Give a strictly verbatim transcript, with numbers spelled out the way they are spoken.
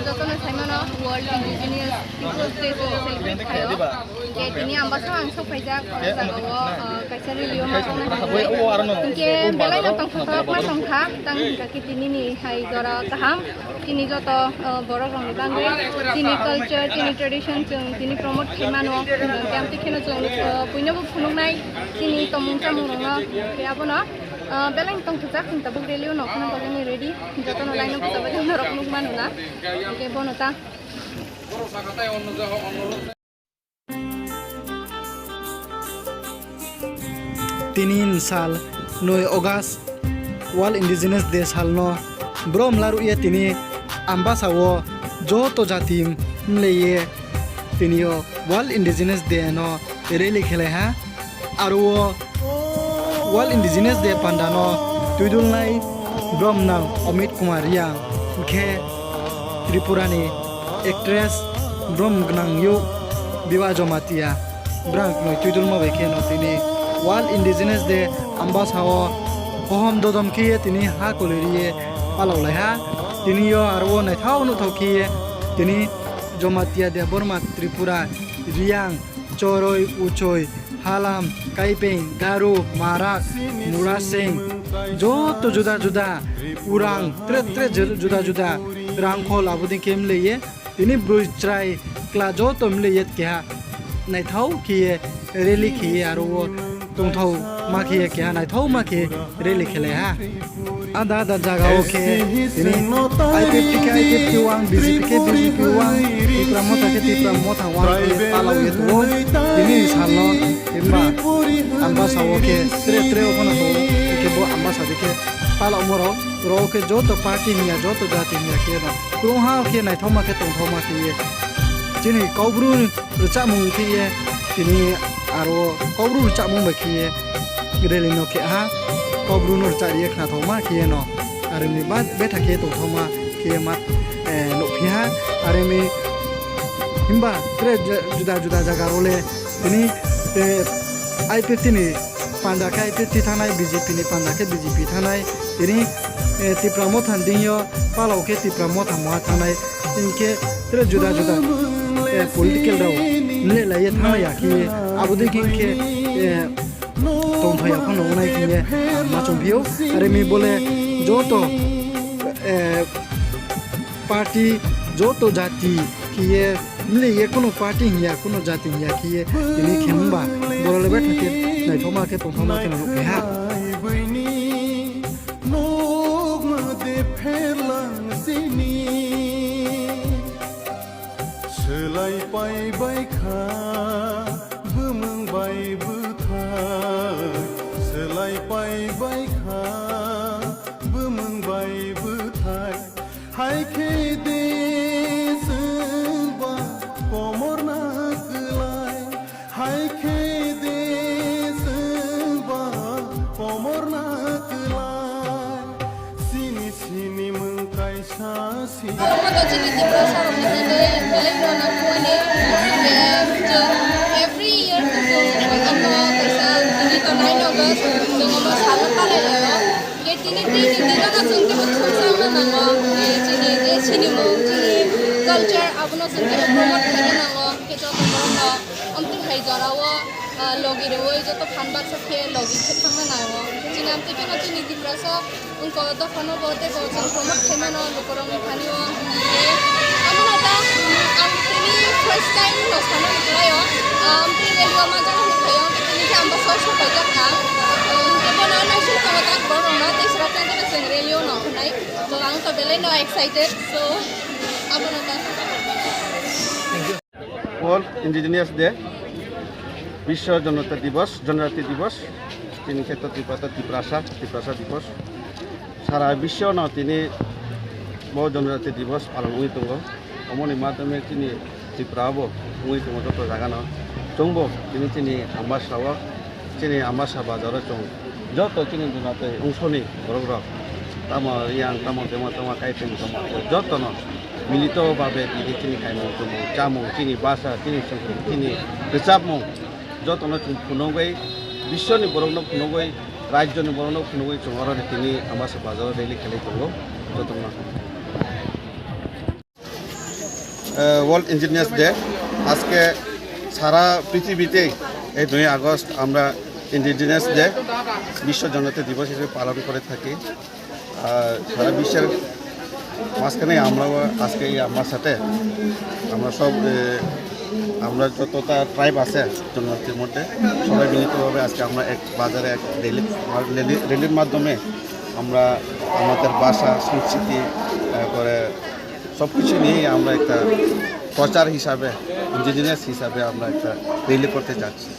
Joto no saimano World Indigenous Peoples Day se celebrate khaio. Hingkhe tini Ambasa ang sokphaijak, o jaga o, ah, kaisa rally o ma tongnai hai. Hingkhe belai no tongthokthok ma tongkha, tang hingkha khe tini ni hai jora kaham. Chini joto, ah, borok rokni bagwi chini culture, chini tradition chwng tini promote khaimano. Hingkhe amtwi kheno chwng, ah, puino bo phunuknai chini tongmung chamung rokno. Hingkhe abono, ah, belai no tongthokjak chwng tabuk rally o no kheno bagwi ready. Joto no line o bwsa bagwi norok nukmano na. Hingkhe bono ta. Tini ni sal noi August World Indigenous Day sal no brom laruh ye tini Ambasa o joto jati mlei ye tini yo World Indigenous Day no rally khelai ha. Aro wo World Indigenous Day panda no tuidulnai brom nang Amit Kumar Reang, hingkhe Tripura ni actress brom gnang youh Biwa Jamatia, brang noi tuidulmo bai khe no tini World Indigenous Day Ambasa o hohom dodom khe ye tini ha koloi ri ye palaolai ha. Tini yo aro wo naithao nuhthao khe ye tini Jamatia, Debbarma, Tripura, Reang, Choroi, Uchoi, Halam, Kaipeng, Garo, Marak, Muraseng, joto juda juda, Urang, tre tre ju-, juda juda, Rangkhol, abo dei khe mlei ye, tini broi chrai kla joto mlei ye keha naithao khe ye, rally khe ye, aro wo tongthao ma khe ye, keha naithao ma khe rally khelai ha. Ada ada jaga wo khe tini I P F T khe I P F T wang, B J P khe B J P wang, Tipra Motha khe Tipra Motha wang khe palao ye tong ou. Tini ni sal no himba Ambasa wo khe tre tre wo pho no tong ou, hing khe bo Ambasa dei khe palaomo rao, rao khe joto party hing ya, joto jati hing ya khe no krungha khe naithaoma khe tongthaoma khe ye chini Kaubru rchamung khe ye, tini aro Kaubru rchamung bai khe ye rally no khe ha, Kaubru no rcha ri ye khnathaoma khe ye no, are mi ba betha khe tongthaoma khe ye ma, eh, nuhphi ha, are mi himba tre ju-, juda juda jaga rao le tini, eh, I P F T ni panda khe I P F T thanngnai, B J P ni panda khe B J P thanngnai, tini, eh, Tipra Motha ni deing yo palao khe Tipra Motha moha thanngnai, hing khe tre juda juda, eh, political rao mlelai ye thanglai ya khe ye, abo dei khe, eh, tongthao ya pho no ongnai khe ye, ma chongphi ou, are mi bo le joto, eh, party, joto jati khe ye, mlei ye kuno party hing ya, kuno jati hing ya khe ye, tini khe himba, boro le betha khe naithaoma khe tongthaoma khe no nuhphi ha. Swlaipai bai kha bumung bai bwthai, swlaipai bai kha bumung bai bwthai. Hai khe de chwngba komor na kwlai, hai khe de chwngba komor na kwlai. Sini sini mung kaisa si. Abo to chini Tiprasa rokni thani belai no nangkukmani. Chwng every year to do, ano kaisa tini to nine August, chwng omo salo palai laio. Hingkhe tini tini dino no chwng teibo thumsangna nango, eh, chini je sinimung, chini culture, abono chwng teibo promote khaina nango. Hingkhe joto borokno omtwi hai jorao, ah, logi rwi joto phan baksa khe logi khe thangna nango. Chini amtwi kheno chini Tiprasa wngkha o dophano bo teibo chwng promote khaimano lukurokni thani o. Hingkhe abono ta, mm, ang tini first time no sana kwlaio. Ah, amtwi rally o manjak hinwi phaio, hingkhe tini khe ang bwsao sokpaijak ang. Ah, hingkhe bono naising tongo tak borokno tei sra tang khe chwng rally o no hwnwi. To ang to belai no excited, so abono ta. World Indigenous Day, Biswa Jonojati Divos, Jonojati Divos, tini khe to Tripura to Tiprasa, Tiprasa Divos. Sara biswa no tini bo Jonojati Divos palon wngwi tongo. Omoni madhyome chini Tripura bo wngwi tongo joto jaga no. Chwngbo tini chini Ambasa o, chini Ambasa bazar o chwng joto chini Jonojati ongso ni borok rok, tamo Reang, tamo Dema, tamo Kaipeng, tamo joto no milito babe tini chini khaimung tumung, chamung, chini basa, chini songkung, chini rwchapmung, joto no chwng phunugwi, biswani borok no phunugwi, rajyo ni borok no phunugwi chwng oro ni tini Ambasa bazar o rally khelai tongo, joto no. World indigenous day. আজকে সারা পৃথিবীতেই এই দুই আগস্ট আমরা indigenous day, বিশ্ব জনজাতি দিবস হিসেবে পালন করে থাকি। আর সারা বিশ্বের মাঝখানে আমরাও আজকে এই আমার সাথে আমরা সব, এ, আমরা যতটা ট্রাইব আছে জনজাতির মধ্যে, সবাই মিলিতভাবে আজকে আমরা এক বাজারে এক র্যালি, র্যালি, র্যালির মাধ্যমে আমরা আমাদের ভাষা, সংস্কৃতি, তারপরে সব কিছু নিয়েই আমরা একটা প্রচার হিসাবে, ইন্ডিজিনাস হিসাবে আমরা একটা র্যালি করতে যাচ্ছি।